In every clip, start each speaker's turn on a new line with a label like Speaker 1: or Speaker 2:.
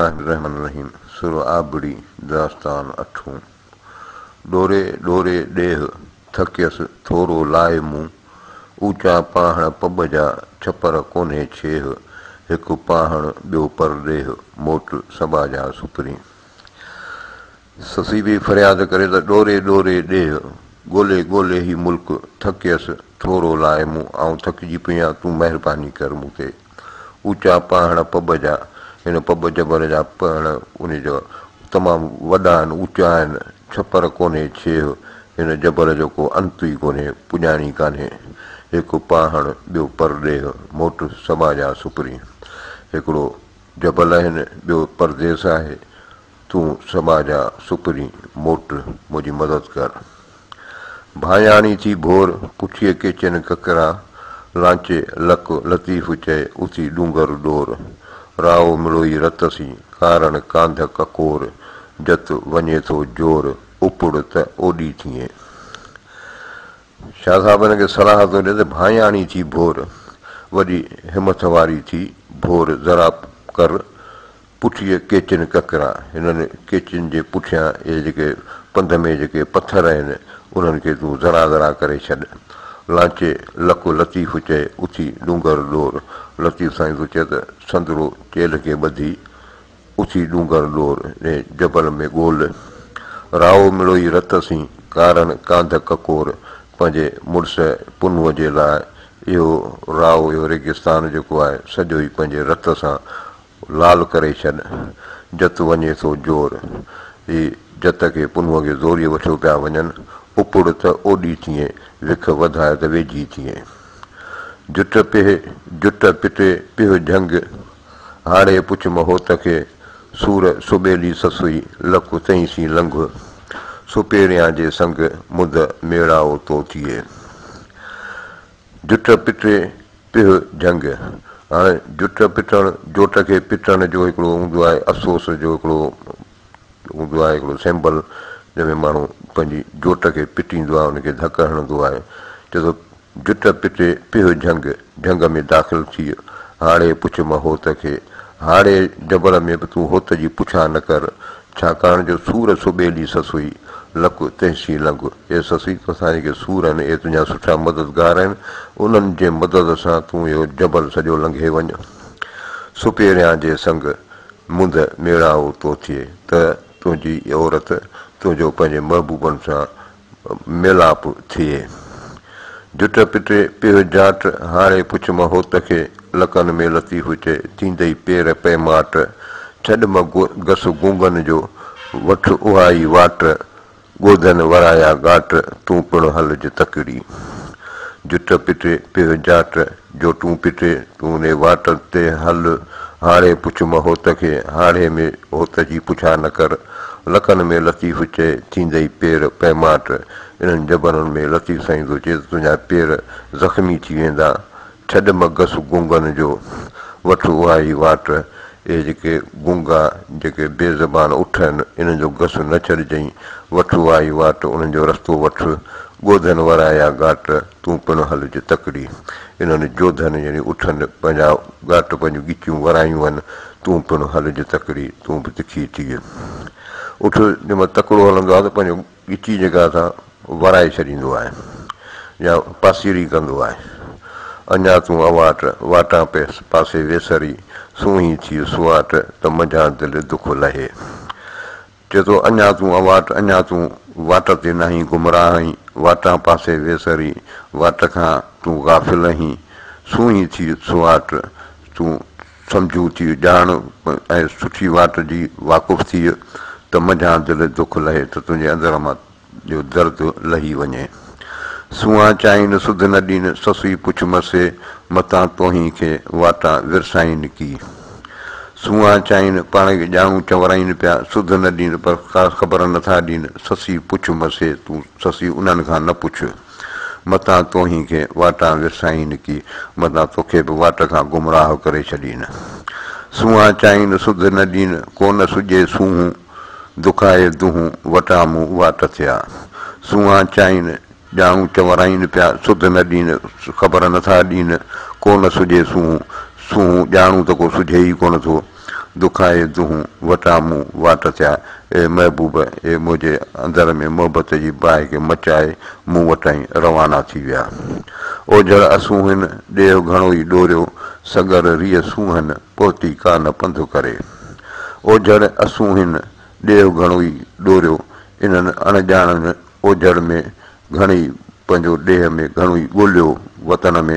Speaker 1: الله الرحمن الرحيم سر آبڙي داستان اٺون ڏوري ڏوري ڏيهه ٿڪيس ٿورو لاء مون اوچا پاهڻ پٻ جا ڇپر ڪونهي ڇيهه هڪ پاهڻ ٻيو پرڏيهه موٽ سٻاجها سپرين. سسئي پئي فرياد ڪري ته ڏوري ڏوري ڏيهه، ڳولي ڳولي هي ملڪ، ٿڪيس ٿورو لاء مون، آئون ٿڪجي پئي آهيان، تون مهرباني ڪر مون تي. اوچا پهڻ پٻ جا، هن پٻ جبل جا پهڻ ان جا تمام وڏا آهن، اوچا آهن، ڇپر ڪونهي ڇيهه، هن جبل جو ڪو انت ئي ڪونهي، پڄاڻي ڪانهي. هڪ پاهڻ ٻيو پرڏيهه، موٽ سٻاجها سپرين. هڪڙو جبل آهن، ٻيو پرديس آهي، تون سٻاجها سپرين، موٽ منهنجي مدد ڪر. ڀانئياڻي ٿي ڀور، پٺيء ڪيچين ڪڪرا، لانچي لڪ لطيف چئي، اٿي ڏونگر ڏور. رائو مڙوئي رت سين، ڪارڻ ڪانڌ ڪڪور، جت وڃي ٿو جور، اپڙ ته اوڏي ٿئين. شاهه صاحب هن کي صلاح ٿو ڏئي ته ڀانئياڻي ٿي ڀور، وڏي همٿ واري ٿي ڀور، ذرا ڪر پٺيء ڪيچين ڪڪرا، هنن ڪيچين جي پٺيان اهي جيڪي پنڌ ۾ جيڪي پٿر آهن، انهن کي تون ذرا ذرا ڪري ڇڏ. لانچي لڪ لطيف چئي، اٿي ڏونگر ڏور. لطيف سائين ٿو چئي ته سندرو چيلهه کي ٻڌي، اٿي ڏونگر ڏور، ري جبل ۾ ڳول. رائو مڙوئي رت سين، ڪارڻ ڪانڌ ڪڪور. پنهنجي مڙس پنهونء جي لاء اهو رائو، اهو ريگستان جيڪو آهي، سڄو ئي پنهنجي رت سان لال ڪري ڇڏ، جت وڃي ٿو جور. هي جت کي پنهونء کي زوريء وٺيو پيا وڃن. اپڙ ته اوڏي ٿئين، وک وڌاء ته ويجهي ٿئين. جٽ پهه، جٽ پٽي پهه جهنگ، هاڙهي پڇ م هوت کي، سور سٻيلي سسئي، لڪ تئين سين لنگهه، سپيريان جي سنگ، مد ميڙائو تو ٿئي. جٽ پٽي پهه جهنگ. هاڻي جٽ پٽڻ، جوٽ کي پٽڻ جو هڪڙو هوندو آهي افسوس جو هڪڙو هوندو آهي هڪڙو سيمبل جنهن ۾ ماڻهو پنهنجي جوٽ کي پٽيندو آهي ان کي ڌڪ هڻندو آهي چئي ٿو جٽ پٽي پهه جهنگ، جهنگ ۾ داخل ٿيء، هاڙهي پڇ م هوت کي، هاڙهي جبل ۾ به تون هوت جي پڇا نه ڪر، ڇاڪاڻ جو سور سٻيلي سسئي، لڪ تنهن لنگهه. اي سسئي! توسان جيڪي سور آهن، اهي تنهنجا سٺا مددگار آهن، انهن جي مدد سان تون اهو جبل سڄو لنگهي وڃ. سپيريان جي سنگ، منڌ ميڙائو تو ٿئي، ته تنهنجي عورت تنهنجو پنهنجي محبوبن سان ميلاپ ٿئي. جٽ پٽي پيهه جاٽ، هاڙهي پڇ م هوت کي، لڪن ۾ لطيف چئي، ٿيندئي پير پيماٽ. ڇڏ م گس گونگن جو، وٺ اها ئي واٽ، ڳوڌن ورايا ڳاٽ، تون پڻ هلج تڪڙي. جٽ پٽي پيهه جاٽ، جوٽون پٽي، تون انهي واٽ تي هل، هاڙهي پڇ م هوت کي، هاڙهي ۾ هوت جي پڇا نه ڪر. لڪن ۾ لطيف چئي، ٿيندئي پير پيماٽ. انهن جبلن ۾ لطيف سائين ٿو چئي ته تنهنجا پير زخمي ٿي ويندا. ڇڏ م گس گونگن جو، وٺ اها ئي واٽ. اهي جيڪي گونگا، جيڪي بي زبان اٺ آهن، انهن جو گس نه ڇڏجئين. وٺ اها ئي واٽ، انهن جو رستو وٺ. ڳوڌن ورايا ڳاٽ، تون پڻ هلج تڪڙي. انهن جوڌن يعني اٺن پنهنجا ڳاٽ پنهنجون ڳچيون ورايون آهن، تون پڻ هلج تڪڙي، تون به تکي ٿيء. اٺ جنهن مهل تڪڙو هلندو آهي ته پنهنجو ڳچي جيڪا سا ورائي ڇڏيندو آهي يا پاسيري ڪندو آهي. اڃا تون اواٽ، واٽان پاسي ويسري، سونهين ٿيء سواٽ، ته منجهان دل دک لهي. چئي ٿو، اڃا تون اواٽ، اڃا تون واٽ تي ناهين، گمراهه آهين، واٽان پاسي ويسري، واٽ کان تون غافل آهين، سونهين ٿيء سواٽ، تون سمجهو ٿيء، ڄاڻ ۽ سٺي واٽ جي واقف ٿيء ته منجهان دل دک لهي، ته تنهنجي اندر مان جو درد لهي وڃي. سونهان چائين سڌ نه ڏين، سسئي پڇ مسي، متان توهين کي واٽان ورسائين ڪي. سونهان چائين پاڻ کي ڄاڻو چورائين پيا، سڌ نه ڏين پر ڪا خبر نٿا ڏين، سسئي پڇ مسي، تون سسئي انهن کان نه پڇ. متان توهين کي واٽان ورسائين ڪي، متان توکي به واٽ کان گمراهه ڪري ڇڏين. سونهان چائين سڌ نه ڏين، ڪونه سجهي سونهون. دکائي دونهون وٽان مون واٽ ٿيا. سونهان چائين، ڄاڻون چورائين پيا، سڌ نه ڏين، خبر نه ٿا ڏين، ڪو نه سجهي سونهون، سونهون ڄاڻون ته ڪو سجهي ئي ڪونه ٿو. دکائي دونهون وٽان مون واٽ ٿيا. اي محبوب! اي منهنجي اندر ۾ محبت جي باهه کي مچائي مون وٽان ئي روانا ٿي ويا. اوجهڙ اسونهن ڏيهه گهڻو ئي ڏوريو، سڳر ريء سونهن پهتي ڪا نه پنڌ ڪري. اوجهڙ اسونهن ڏيهه گهڻو ئي ڏوريو، انهن اڻڄاڻن اوجهڙ ۾ گهڻي پنهنجو ڏيهه ۾ گهڻو ئي ڳوليو، وطن ۾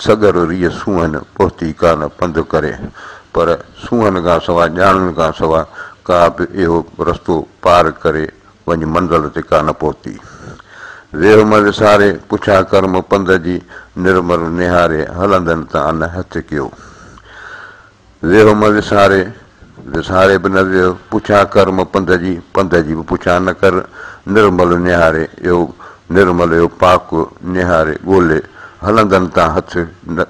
Speaker 1: سڳر ريء سونهن پهتي ڪا نه پنڌ ڪري. پر سونهن کان سوا ڄاڻن کان سوا ڪا به اهو رستو پار ڪري وڃ منزل تي ڪا نه پهتي. ويهه م وساري، پڇا ڪر م پنڌ جي، نرمل نهاري، هلندن تان نه هٿ ڪيو. ويهه م وساري، وساري به نه ويهه، پڇا ڪر م پنڌ جي، پنڌ جي به پڇا نه ڪر، نرمل نهاري، اهو نرمل اهو پاڪ نهاري ڳولي، هلندن تان هٿ نه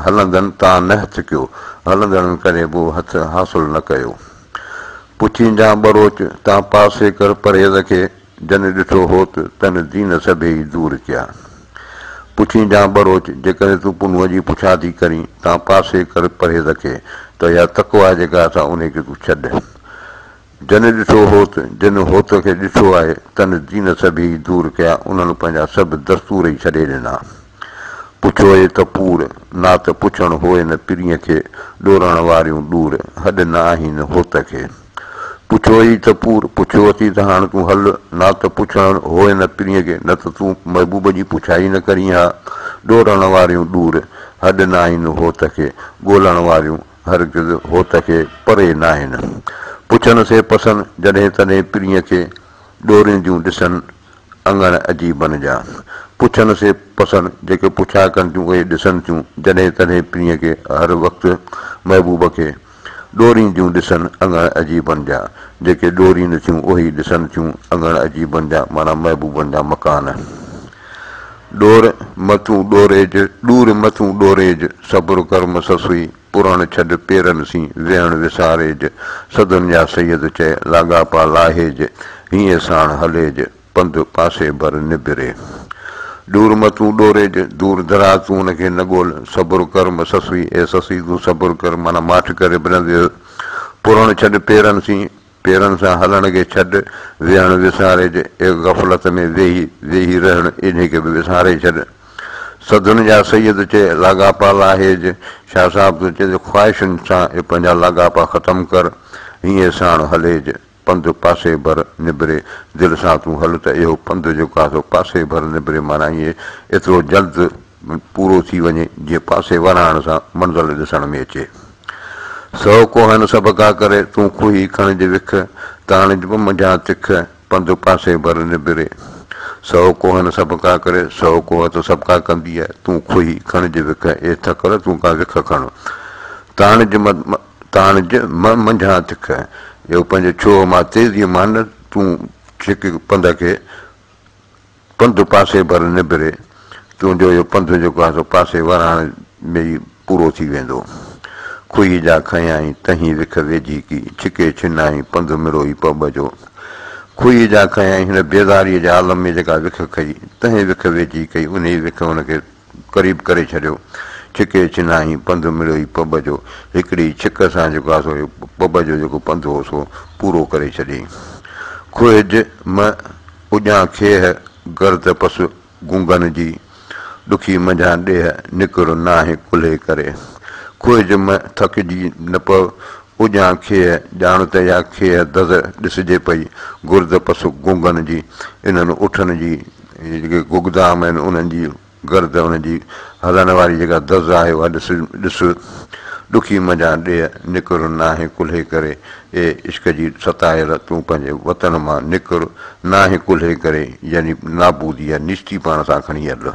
Speaker 1: هلندن تان نه هٿ ڪيو، هلندڙن ڪڏهن به اهو هٿ حاصل نه ڪيو. پڇين جان ٻروچ، تان پاسي ڪر پرهيز کي، جن ڏٺو هوت، تن دين سڀيئي دور ڪيا. پڇين جان ٻروچ، جيڪڏهن تون پنهونء جي پڇا ٿي ڪرين، تان پاسي ڪر پرهيز کي، ته اها تقويٰ جيڪا سا انهي کي تون ڇڏ. جن ڏٺو هوت، جن هوت کي ڏٺو آهي، تن دين سڀيئي دور ڪيا، انهن پنهنجا سڀ دستور ئي ڇڏي ڏنا. پڇو اي ته پور، نا ته پڇڻ هوء نه پرينء کي، ڏورڻ واريون ڏور، هڏ نه آهين هوت کي. پڇو اي ته پور، پڇيو اٿي ته هاڻ تون هل، نا ته پڇڻ هوء نه پرينء کي، نه ته تون محبوب جي پڇا ئي نه ڪرين ها. ڏورڻ واريون ڏور، هڏ نه آهين هوت کي، ڳولڻ واريون هرگز هوت کي پري ناهن. پڇن سي پسن، جڏهن تڏهن پرينء کي، ڏورينديون ڏسن، اڱڻ عجيبن جا. پڇن سي پسن، جيڪي پڇا ڪن ٿيون اهي ڏسن ٿيون، جڏهن تڏهن پرينء کي، هر وقت محبوب کي، ڏورينديون ڏسن اڱڻ عجيبن جا. جيڪي ڏورين ٿيون اهي ڏسن ٿيون اڱڻ عجيبن جا معنيٰ محبوبن جا مڪان. ڏور م تون ڏوريج، ڏور م تون ڏوريج، صبر ڪر م سسئي، پرڻ ڇڏ پيرن سين، ويهڻ وساريج، سڌن جا سيد چئي، لاڳاپا لاهيج، هيئن ساڻ هليج، پنڌ پاسي ڀر نبري. ڏور م تون ڏوريج، دور دراز تون ان کي نه ڳول، صبر ڪر م سسئي، اي سسئي تون صبر ڪر، معنيٰ ماٺ ڪري به نه ويهه، پرڻ ڇڏ پيرن سين، پيرن سان هلڻ کي ڇڏ، ويهڻ وساريج، اي غفلت ۾ ويهي ويهي رهڻ انهي کي به وساري ڇڏ. سڌن جا سيد چئي، لاڳاپا لاهيج، شاهه صاحب ٿو چئي ته خواهشن سان اي پنهنجا لاڳاپا ختم ڪر، هيئن ساڻ هليج، پنڌ پاسي ڀر نبري، دل سان تون هل ته اهو پنڌ جيڪو آهي سو پاسي ڀر نبري معنيٰ ائين ايترو جلد پورو ٿي وڃي جيئن پاسي ورائڻ سان منزل ڏسڻ ۾ اچي. سو ڪوهن سڀ ڪا ڪري، تون کوهي کڻج وک، تاڻج به منجهان تک، پنڌ پاسي ڀر نبري. سو ڪوهن سڀ ڪا ڪري، سو ڪوهه ته سڀ ڪا ڪندي آهي، تون کوهي کڻج وک، اي ٿڪل تون ڪا وک کڻ. تاڻج م تاڻج م منجهان تک، اهو پنهنجي ڇوهه مان تيزيء مان نه تون ڇڪ پنڌ کي، پنڌ پاسي ڀر نبري، تنهنجو اهو پنڌ جيڪو آهي سو پاسي ورائڻ ۾ ئي پورو ٿي ويندو. کوهي جا کنيائين، تنهين وک ويجهي ڪي، ڇڪي ڇنائين، پنڌ مڙوئي پٻ جو. کوهي جا کنيائين، هن بيزاريء جي عالم ۾ جيڪا وک کئي، تنهين وک ويجهي ڪئي، انهيء وک هن کي قريب ڪري ڇڏيو. ڇڪي ڇنائين، پنڌ مڙوئي پٻ جو. هڪڙي ڇڪ سان جيڪو آهي سو پٻ جو جيڪو پنڌ هو سو پورو ڪري ڇڏيائين. کوهج م اڄان کيهه، گرد پس گونگن جي، ڏکي منجهان ڏيهه، نڪر ناهه ڪلهي ڪري. کوهج م ٿڪجي نه پؤ، اڄان کيهه، ڄاڻ ته اها کيهه دز ڏسجي پئي، گرد پس گونگن جي، انهن اٺن جي جيڪي گگدام آهن، انهن جي گرد ان جي هلڻ واري جيڪا دز آهي اها ڏس ڏس ڏکي منجهان ڏيهه نڪر ناهي ڪلهي ڪري اي عشق جي ستايل تون پنهنجي وطن مان نڪر ناهي ڪلهي ڪري يعني نابودي يا نيستي پاڻ سان کڻي هل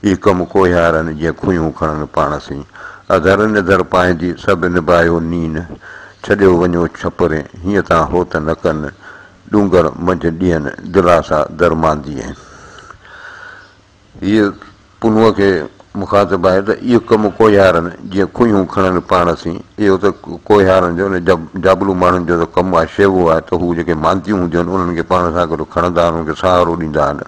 Speaker 1: اي ڪم ڪوهيارن جيئن کوهيون کڻن پاڻ سين اڌر نڌر پنهنجي سڀ نڀايو نين ڇڏيو وڃو ڇپرين هيئن تان هوت نه ڪن ڏونگر منجهه ڏين دلاسا درمانديء. هيء پنهونء کي مخاطب آهي ته اهو ڪم ڪوهيارن جيئن کوهيون کڻن پاڻ سين، اهو ته ڪوهيارن جو ۽ جابلو ماڻهن جو ته ڪم آهي، شيوو آهي ته هو جيڪي مانديون هونديون آهن، انهن کي پاڻ سان گڏ کڻندا آهن، انهن کي سهارو ڏيندا آهن.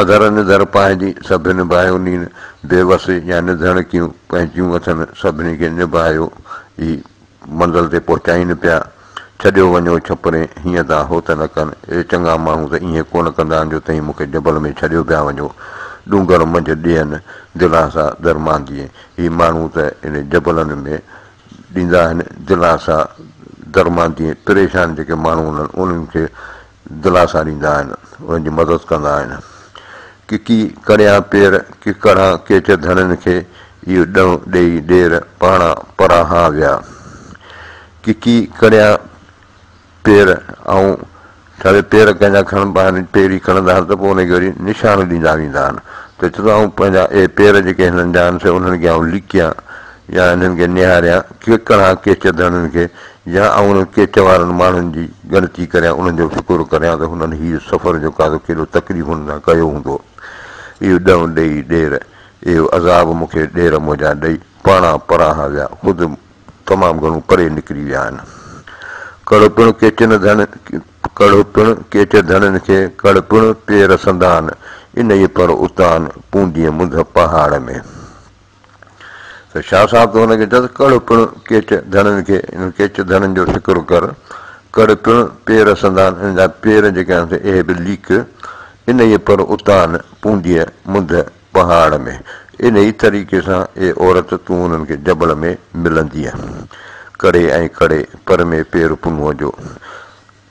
Speaker 1: اڌر نڌر پنهنجي، سڀ نڀايو نين، بيوس يا نڌڻڪيون پنهنجيون اٿن، سڀني کي نڀايو ئي. منزل تي پهچائين پيا. ڇڏيو وڃو ڇپرين، هيئن تان هوت نه ڪن. اي چڱا ماڻهو ته ائين ڪونه ڪندا آهن جو توهين مون کي جبل ۾ ڇڏيو پيا وڃو. ڏونگر منجهه ڏين، دلاسا درمانديء. هي ماڻهو ته ان جبلن ۾ ڏيندا آهن دلاسا درمانديء، پريشان جيڪي ماڻهو هوندا آهن انهن کي دلاسا ڏيندا آهن، انهن جي مدد ڪندا آهن. ڪڪي ڪڙيان پير، ڪڪڙان ڪيچ ڌڻين کي، اهو ڏنء ڏيئي ڏير، پاڻان پراهان ويا. ڪڪي ڪڙيان پير، آئون ڇاجي پير ڪنهن جا کڻبا آهن، پير ئي کڻندا آهن ته پوء ان کي وري نشان ڏيندا ويندا آهن ته چوندو آئون پنهنجا اهي پير جيڪي هنن جا آهن سي انهن کي آئون لڪيان يا انهن کي نهاريان، ڪڪڙان ڪيچ ڌڻين کي يا آئون انهن ڪيچ وارن ماڻهن جي ڳڻتي ڪريان، انهن جو فڪر ڪريان ته هنن هيء سفر جيڪو آهي سو ڪيڏو تڪليفن سان ڪيو هوندو. اهو ڏنء ڏيئي ڏير، اهو عذاب مون کي ڏير منهنجا ڏئي پاڻان پراهان ويا، خود تمام گهڻو پري نڪري ويا آهن. ڪڙهه پڻ ڪيچن ڌڻ ڪڙهه پڻ ڪيچ ڌڻين کي ڪڙهه پڻ پير سندان، انهيء پر اتان پوندينء منڌ پهاڙ ۾. ته شاهه صاحب ته هن کي چيو ته ڪڙهه پڻ ڪيچ ڌڻين کي، انهن ڪيچ ڌڻين جو فڪر ڪر، ڪڙهه پڻ پير سندان، انهن جا پير جيڪي آهن سي اهي به ليڪ، انهيء پر اتان پوندينء منڌ پهاڙ ۾. انهيء طريقي سان اي عورت تون انهن کي جبل ۾ ملندينء. ڪڙي ۽ ڪڙي، پر ۾ پير پنهونء جو.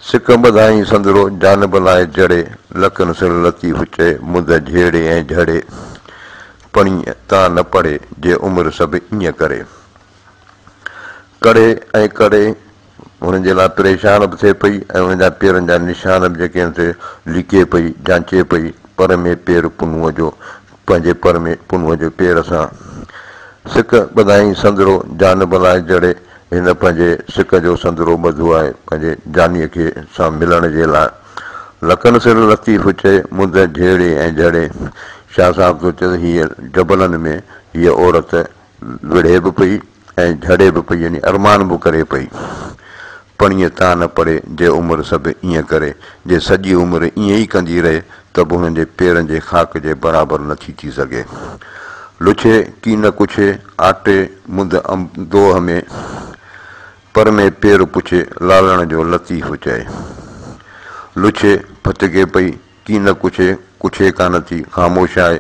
Speaker 1: سڪ ٻڌائين سندرو، جانب لاء جڙي، لڪن سر لطيف چئي، مند جهيڙي ۽ جهڙي، پڻيء تان نه پڙي، جي عمر سڀ ائين ڪري. ڪڙهي ۽ ڪڙهي هن جي لاء پريشان به ٿئي پئي ۽ هن جا پيرن جا نشان به جيڪي آهن سي لڪي پئي، جانچي پئي، پر ۾ پير پنهونء جو، پنهنجي پر ۾ پنهونء جي پير سان. سڪ ٻڌائين سندرو، جانب لاء جڙي، هن پنهنجي سڪ جو سندرو ٻڌو آهي، پنهنجي جانيء کي سان ملڻ جي لاء. لڪن سر لطيف چئي، مند جهيڙي ۽ جهڙي. شاهه صاحب ٿو چئي ته هيء جبلن ۾ هيء عورت وڙهي به پئي ۽ جهڙي به پئي يعني ارمان به ڪري پئي. پڻيء تان نه پڙي، جي عمر سڀ ائين ڪري. جي سڄي عمر ائين ئي ڪندي رهي ته به هنن جي پيرن جي خاڪ جي برابر نه ٿي ٿي سگهي. لڇي ڪي نه ڪڇي، آٽي مند اندوهه ۾، پر ۾ پير پڇي، لالڻ جو لطيف چئي. لڇي ڦٿڪي پئي، ڪي نه ڪڇي، ڪڇي ڪانه ٿي، خاموش آهي،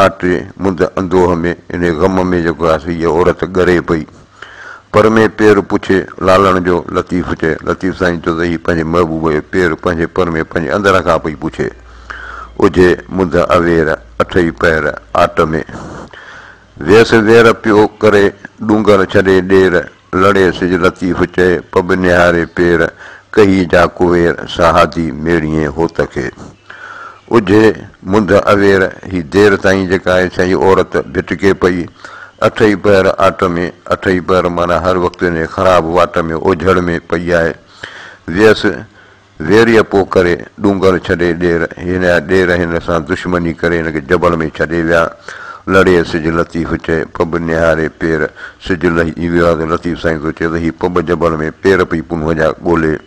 Speaker 1: آٽي مند اندوهه ۾، انهي غم ۾ جيڪو آهي سو هيء عورت ڳري پئي. پر ۾ پير پڇي، لالڻ جو لطيف چئي. لطيف سائين چيو ته هي پنهنجي محبوب جو پير پنهنجي پر ۾ پنهنجي اندر کان پئي پڇي. اجهي مند اوير، اٺئي پهر آٽ ۾. ويس وير پيو ڪري، ڏونگر ڇڏي ڏير، لڙي سج لطيف چئي، پٻ نهاري پير، ڪهي جا ڪوير، سهادي ميڙيين هوت کي. اجهي منڌ اوير، هي دير تائين جيڪا آهي سا هي عورت ڀٽڪي پئي، اٺئي پهر آٽ ۾، اٺئي پهر معنيٰ هر وقت انهيء خراب واٽ ۾ اوجهڙ ۾ پئي آهي. ويس ويريء پوء ڪري، ڏونگر ڇڏي ڏير، هن جا ڏير هن سان دشمني ڪري هن کي جبل ۾ ڇڏي ويا. لڙي سج لطيف چئي، پٻ نهاري پير، سج لهي ويو آهي ته لطيف سائين ٿو چئي ته هي پٻ جبل ۾ پير پئي پنهونء جا ڳولي.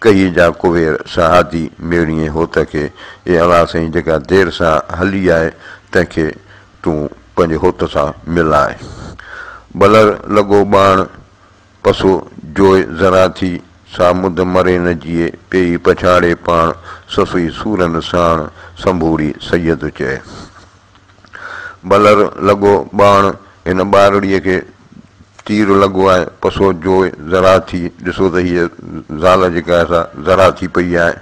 Speaker 1: ڪهي جا ڪوير، سهادي ميڙيين هوت کي، اي الله سائين جيڪا دير سان هلي آهي، تنهن کي تون پنهنجي هوت سان ملاء. ٻلر لڳو ٻاڻ، پسو جوء ذرا ٿي، سا مد مري نه جيئي، پيئي پڇاڙي پاڻ، سسئي سورن ساڻ، سنڀوري سيد چئي. ٻلر لڳو ٻاڻ، هن ٻارڙيء کي تير لڳو آهي، پسو جوء ذرا ٿي، ڏسو ته هيء زال جيڪا آهي سا ذرا ٿي پئي آهي،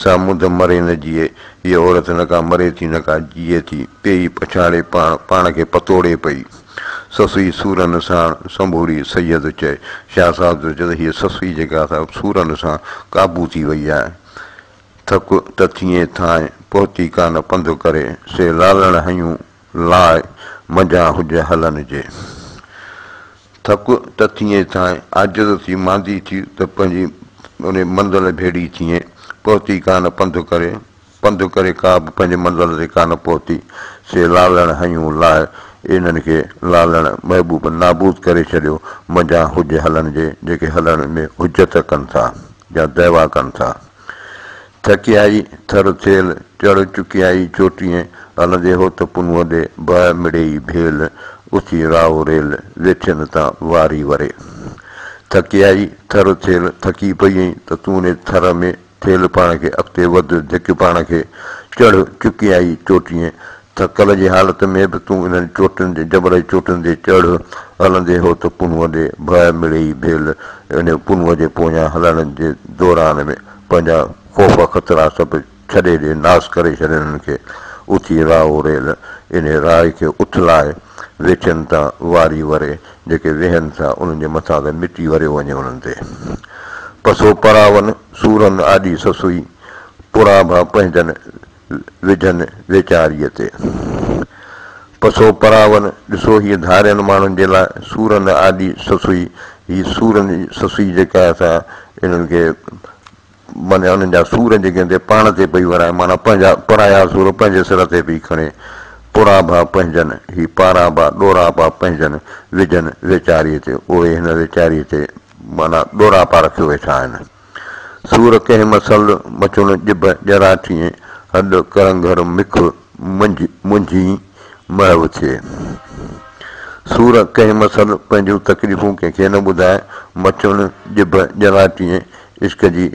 Speaker 1: سا مد مري نه جيئي، هيء عورت نه ڪا مري ٿي نه ڪا جيئي ٿي، پيئي پڇاڙي پاڻ، پاڻ کي پتوڙي پئي. سسئي سورن ساڻ، سنڀوري سيد چئي. شاهه صاحب ٿو چئي ته هيء سسئي جيڪا سا سورن سان قابو ٿي وئي آهي. ٿڪ ته ٿئين ٿانء، پهتي ڪانه پنڌ ڪري، سي لالڻ هنيون لاء، منجهان هج هلن جي. ٿڪ ته ٿئين ٿانء، عاجز ٿي ماندي ٿي ته پنهنجي انهي منزل ڀيڙي ٿئين، پهتي ڪانه پنڌ ڪري، پنڌ ڪري ڪا به پنهنجي منزل تي ڪانه پهتي، سي لالڻ هنيون لاء، انهن کي لالڻ محبوب نابود ڪري ڇڏيو، منجهان حج هلن جي، جيڪي هلڻ ۾ حجت ڪن ٿا يا دعويٰ ڪن ٿا. ٿڪيائي ٿر ٿيل، چڙهه چڪيائي چوٽيين، هلندي هوت پنهونء ڏي، بهه مڙيئي ڀيل، اٿي رائو ريل، ويٺين تان واري وري. ٿڪيائي ٿر ٿيل، ٿڪي پئي آهين ته تون انهي ٿر ۾ ٿيل پاڻ کي، اڳتي وڌ، ڌڪ پاڻ کي، چڙهه، چڪيائي چوٽيين، ٿڪل جي حالت ۾ به تون انهن چوٽين تي، جبل جي چوٽين تي چڙهه، هلندي هوت پنهونء ڏي، ڀئه مڙيئي ڀيل، انهي پنهونء جي پويان هلڻ جي دوران ۾ پنهنجا خوف خطرا سڀ ڇڏي ڏي، ناس ڪري ڇڏ انهن کي، اٿي راهو ريل، انهي راهي کي اٿلاء، ويٺين تان واري وري، جيڪي ويهن ٿا انهن جي مٿان ته مٽي وريو وڃي انهن تي. پسو پراون، سورن آڏي سسئي، پراڀا پنهنجن وجهن ويچاريء تي. پسو پراون، ڏسو هيء ڌارين ماڻهن جي لاء سورن آڏي سسئي، هي سورن سسئي جيڪا آهي سا انهن کي معنيٰ انهن جا سور جيڪي آهن سي پاڻ تي پئي ورائي، معنيٰ پنهنجا پرايا سور پنهنجي سر تي پئي کڻي. پراڀا پنهنجن، هي پاراڀا ڏوراپا پنهنجن وجهن ويچاريء تي، اهي هن ويچاريء تي معنيٰ ڏوراپا رکيو ويٺا آهن. سور ڪنهن مسل، مچڻ ڄڀ ڄراٺيين، هڏ ڪرنگهر مک منجهين محو ٿئي. سور ڪنهن مسل، پنهنجون تڪليفون ڪنهن کي نه ٻڌاء، مچڻ ڄڀ ڄراٺيين، عشق جي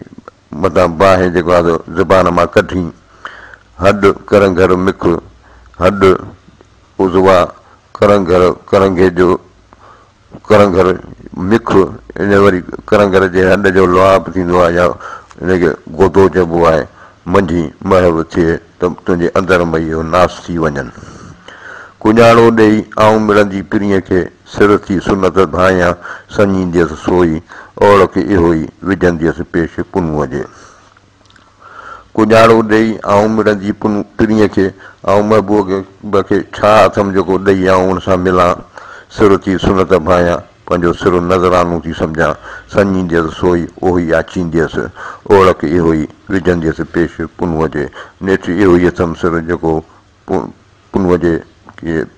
Speaker 1: متان باهه جيڪو آهي سو زبان مان ڪڍين، هڏ ڪرنگهر مک، هڏ عضوا، ڪرنگهر ڪرنگهي جو ڪرنگهر مک، ان وري ڪرنگهر جي هڏ جو لعاب ٿيندو آهي يا ان کي گودو چئبو آهي، منجهين محو ٿئي ته تنهنجي اندر ۾ اهو ناس ٿي وڃن. ڪڄاڙو ڏيئي آئون مڙندي پرينء کي، سر ٿي سنت ڀانئيان، سڃينديس سوئي، اوڙڪ اهوئي، وجهنديس پيش پنهونء جي. ڪڄاڙو ڏيئي آئون مڙندي پرينء کي، آئون محبوب کي ڇا اٿم جيڪو ڏيئي آئون ان سان ملان، سر ٿي سنت ڀانئيان، پنهنجو سر نذرانو ٿي سمجهان، سڃينديس سوئي، اهوئي آڇينديس، اوڙڪ اهوئي، وجهنديس پيش پنهونء جي، نيٺ اهوئي اٿم سر جيڪو پنهونء جي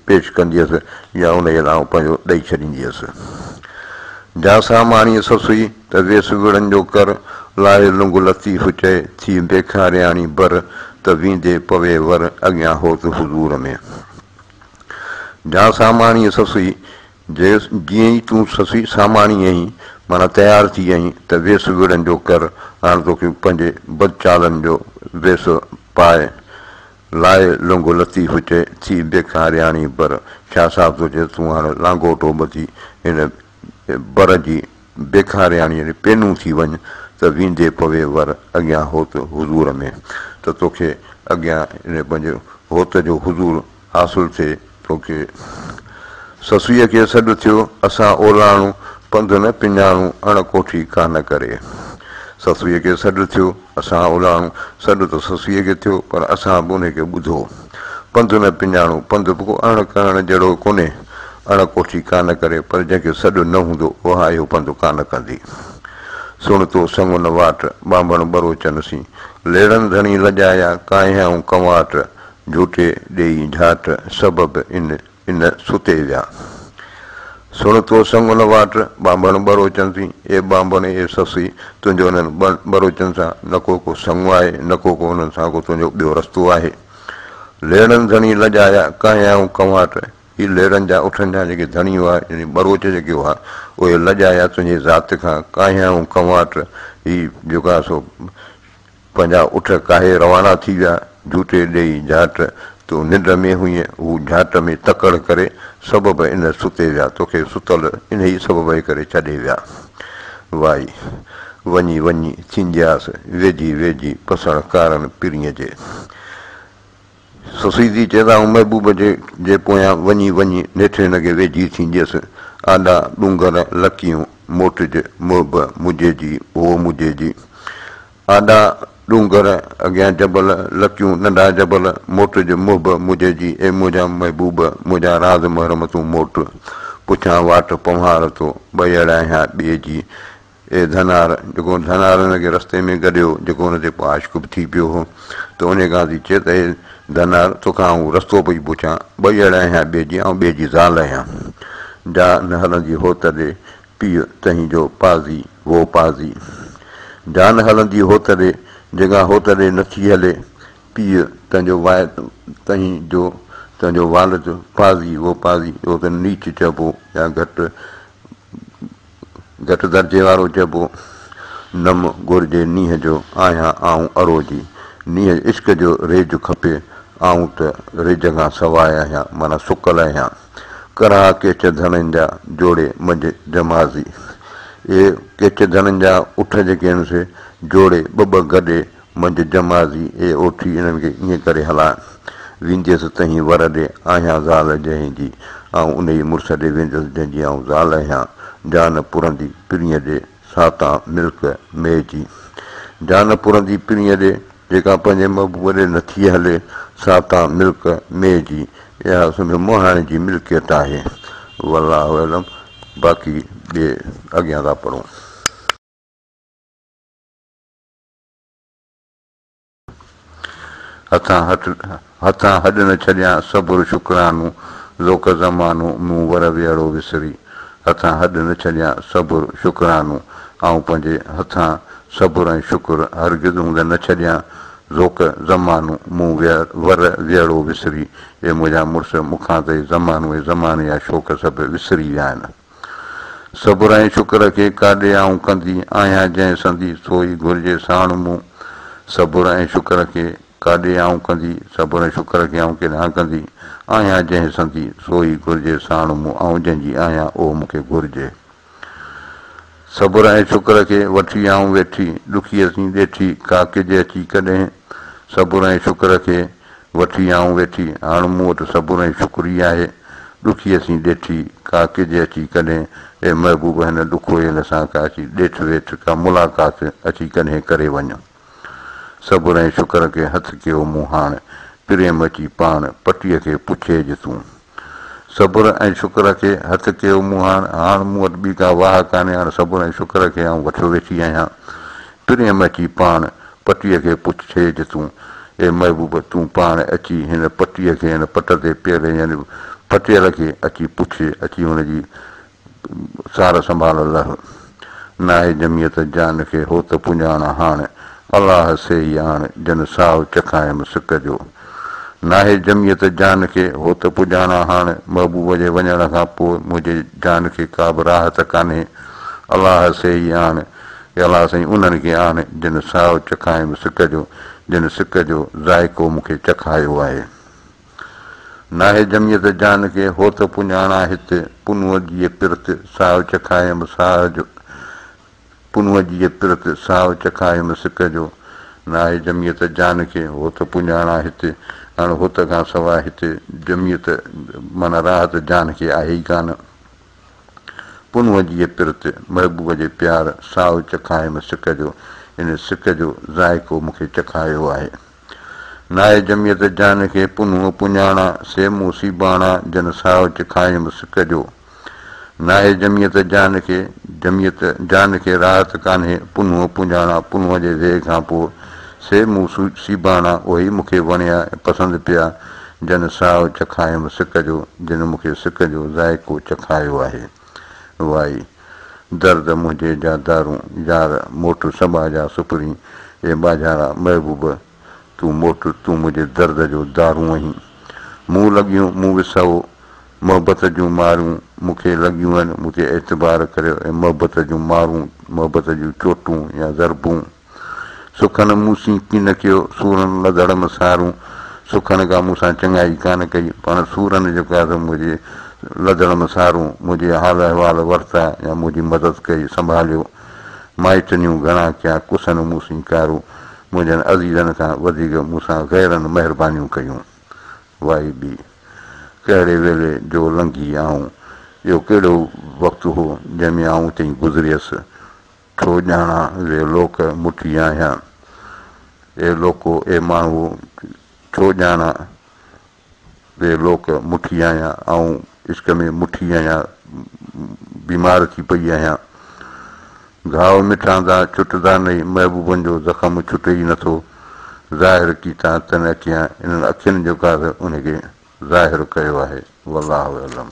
Speaker 1: پيش ڪنديس يا انهيء لاء آئون پنهنجو ڏئي ڇڏينديس. جا ساماڻيء سسئي، ته ويس وڙهن جو ڪر، لاهي لنگ لطيف چئي، ٿي بيکارياڻي بر، ته ويندي پوي ور، اڳيان هوت حضور ۾. جا ساماڻيء سسئي، جيئن ئي تون سسئي ساماڻي آهين، معنيٰ تيار ٿي آهين، ته ويس وڙهن جو ڪر، هاڻ توکي پنهنجي بدچالن جو ويس پاء، لاء لنگهه لطيف چئي، ٿي بيکارياڻي بر. شاهه صاحب ٿو چئي ته تون هاڻ لانگوٽو ٻڌي هن بر جي بيکارياڻي يعني پينون ٿي وڃ ته ويندي پوي ور اڳيان هوت حضور ۾، ته توکي اڳيان ان پنهنجي هوت جو حضور حاصل ٿئي توکي. سسئيء کي سڏ ٿيو، اسان اولاڻو، پنڌ نه پڃاڻو، اڻ ڪوٺي ڪانه ڪري. سسئيء کي سڏ ٿيو، اسان اولاڻو، سڏ ته سسئيء کي ٿيو، پر اسان به انهيء کي ٻڌو. پنڌ نه پڃاڻو، پنڌ به ڪو اڻ ڪرڻ جهڙو ڪونهي. اڻ ڪوٺي ڪانه ڪري، پر جنهن کي سڏ نه هوندو، اها اهو پنڌ ڪانه ڪندي. سڻ تو سڱ نه واٽ، ٻانڀڻ ٻروچن سين. ليڙن ڌڻي لڄايا، ڪاهيائون ڪنواٽ. جهوٽي ڏيئي جهاٽ، سبب ان ان ستي ويا. سڻ تو سڱ نه واٽ، ٻانڀڻ ٻروچن سين، اي ٻانڀڻ اي سسئي، تنهنجو انهن ٻروچن سان نه ڪو ڪو سڱ آهي، نه ڪو ڪو انهن سان ڪو تنهنجو ٻيو رستو آهي. ليڙن ڌڻي لڄايا، ڪاهيائون ڪنواٽ، هي ليڙن جا اٺن جا جيڪي ڌڻي هئا، يعني ٻروچ جيڪي هئا، اهي لڄايا تنهنجي ذات کان، ڪاهيائون ڪنواٽ، هي جيڪو آهي سو پنهنجا اٺ ڪاهي روانا ٿي ويا، جهوٽي ڏيئي جهاٽ، تون ننڊ ۾ هئين، هو جهاٽ ۾ تڪڙ ڪري، سبب ان ستي ويا، توکي ستل انهيء سبب جي ڪري ڇڏي ويا. وائي، وڃي وڃي ٿيندياس، ويجهي ويجهي پسڻ ڪارڻ پرينء جي. سسئي ٿي چئي ته آئون محبوب جي جي پويان وڃي وڃي نيٺ هن کي ويجهي ٿينديس. آڏا ڏونگر لڪيون موٽج محب مجي جي هو مجي جي. آڏا ڏونگر اڳيان جبل لڪيون ننڍا جبل موٽج محب مجي جي اي منهنجا محبوب منهنجا راز محرم تون موٽ پڇان واٽ پنهوار تو ٻيئڙ آهيان ٻئي جي اي ڌنار! جيڪو ڌنار هن کي رستي ۾ گڏيو، جيڪو هن تي پوء عاشق به ٿي پيو هو، ته انهيء کان ٿي چئي ته اي ڌنار! توکان آئون رستو پئي پڇان، ٻئي اهڙا آهيان ٻئي جي، آئون ٻئي جي زال آهيان. جا نه هلندي هوت ڏي، پيء تنهين جو پازي، وو پازي. جا نه هلندي هوت ڏي، جيڪا هوت ڏي نٿي هلي، پيء تنهنجو تنهين جو تنهنجو والد، پازي، وو پازي، اهو ته نيچ چئبو يا گهٽ. گهٽ درجي وارو چئبو. نم گهرجي نينهن جو، آهيان آئون اروجي. نينهن عشق جو ريج کپي، آئون ته ريج کان سواء آهيان، معنيٰ سڪل آهيان. ڪرها ڪيچ ڌڻين جا، جوڙي منجهه جمازي. اهي ڪيچ ڌڻين جا اٺ جيڪي آهن سي جوڙي ٻه ٻه گڏي منجهه جمازي، اي اوٺي انهن کي ائين ڪري هلاء. وينديس تنهين ور ڏي، آهيان زال جنهين جي. آئون انهيء مڙس ڏي وينديس جنهن جي آئون زال آهيان. جان پرندي پرينء ڏي، سا تان ملڪ مئي جي. جان پرندي پرينء ڏي، جيڪا پنهنجي محبوب ڏي نٿي هلي، سا تان ملڪ مئي جي. اها سمجهه مهاڻي جي ملڪيت آهي. والله اعلم. باقي ٻئي اڳيان ٿا پڙهون. هٿان هٿ هٿان هڏ نه ڇڏيان، صبر شڪرانو، ذوق زمانو، مون ور ويئڙو وسري. هٿان هڏ نه ڇڏيان، صبر شڪرانو، آئون پنهنجي هٿان صبر ۽ شڪر هرگز هوند نه ڇڏيان، ذوق زمانو، مون ور ويئڙو وسري. اي منهنجا مڙس، مون کان ته هي زمانو ۽ زماني جا شوق سڀ وسري ويا آهن. صبر ۽ شڪر کي ڪاڏي آئون ڪندي آهيان جنهن سندي سو ئي گهرجي ساڻ مون. صبر ۽ شڪر کي ڪاڏي آئون ڪندي صبر ۽ شڪر کي آئون ڪيڏانهن ڪندي آهيان جنهن سندي سو ئي گهرجي ساڻ مون آئون جنهن جي آهيان اهو مون کي گهرجي. صبر ۽ شڪر کي وٺي آئون ويٺي ڏکيء سين ڏيٺي ڪا ڪج اچي ڪڏهن صبر ۽ شڪر کي وٺي آئون ويٺي، هاڻ مون وٽ صبر ۽ شڪر ئي آهي. ڏکيء سين ڏيٺي، ڪا ڪج اچي ڪڏهن، اي محبوب هن ڏکويل سان ڪا اچي ڏيٺ ويٺ، ڪا ملاقات اچي ڪڏهن ڪري وڃ. صبر ۽ شڪر کي هٿ ڪيو مون هاڻ، پريم اچي پاڻ، پٽيء کي پڇيج تون. صبر ۽ شڪر کي هٿ ڪيو مون هاڻ، هاڻ مون وٽ ٻي ڪا واهه ڪانهي، هاڻ صبر ۽ شڪر کي آئون وٺيو ويٺي آهيان. پرينء اچي پاڻ، پٽيء کي پڇيج تون. اي محبوب! تون پاڻ اچي هن پٽيء کي، هن پٽ تي پيل يعني پٽيل کي اچي پڇ، اچي هن جي سار سنڀال لهه. ناهي جمعيت جان کي، هوت پڄاڻا هاڻ، الله سي ئي آڻ، جن ساهه چکايم سڪ جو. ناهي جمعيت جان کي، هوت پڄاڻا هاڻ، محبوب جي وڃڻ کان پوء منهنجي جان کي ڪا به راحت ڪانهي. الله سي ئي آڻ، اي الله سائين انهن کي آڻ، جن ساهه چکايم سڪ جو، جن سڪ جو ذائقو مون کي چکايو آهي. ناهي جمعيت جان کي، هوت پڃاڻا هت، پنهونء جيء پرت، ساهه چکايم ساهه جو، پنهونء جيء پرت، ساهه چکايم سڪ جو. ناهي جمعيت جان کي، هوت پڃاڻا هت، هاڻ هوت کان سواء هت جمعيت معنيٰ راحت جان کي آهي ئي ڪانه. پنهونء جيء پرت، محبوب جي پيار، ساهه چکايم سڪ جو، ان سڪ جو ذائقو مون کي چکايو آهي. ناهي جمعيت جان کي پنهونء پڃاڻا، سي مون سيباڻا، جن ساهه چکايم سڪ جو. ناهي جمعيت جان کي، جمعيت جان کي راحت ڪانهي، پنهونء پڃاڻا، پنهونء جي ويهه کان پوء، سي مون سيباڻا، اهي مون کي وڻيا ۽ پسند پيا، جن ساهه چکايم سڪ جو، جن مون کي سڪ جو ذائقو چکايو آهي. وائي، درد منهنجي جا دارون، يار موٽ سٻا جا سپرين، اي ٻاجهارا محبوب تون موٽ، تون منهنجي درد جو دارون آهين. مون لڳيون مون وسهو، محبت جون مارون مون کي لڳيون آهن، مون تي اعتبار ڪريو، اي محبت جون مارون، محبت جون چوٽون يا ضربون. سکن مون سين ڪين ڪيو، سورن لڌڙم سارون، سکن ڪا مون سان چڱائي ڪانه ڪئي، پاڻ سورن جيڪو آهي سو منهنجي لڌڙم سارون، منهنجي حال احوال ورتا يا منهنجي مدد ڪئي، سنڀاليو. مائٽنيون گهڻا ڪيا، ڪسن مون سين ڪارو، منهنجن عزيزن کان وڌيڪ مون سان غيرن مهربانيون ڪيون. وائي ٻي، ڪهڙي ويلي جو لنگهي آئون، اهو ڪهڙو وقت هو، جنهن ۾ آئون اتئين گذريس، ڇو ڄاڻان وي لوڪ مٺي آهيان. اي لوڪو اي ماڻهوء ڇو ڄاڻان وي لوڪ مٺي آهيان. آئون عشق ۾ مٺي آهيان، بيمار ٿي پئي آهيان. گهاء مٺاندا ڇٽدا نئي، محبوبن جو زخم ڇٽي ئي نٿو. ظاهر ڪيتا تن اکيان، انهن اکين جيڪو آهي ان کي ظاهر ڪيو آهي. والله اعلم.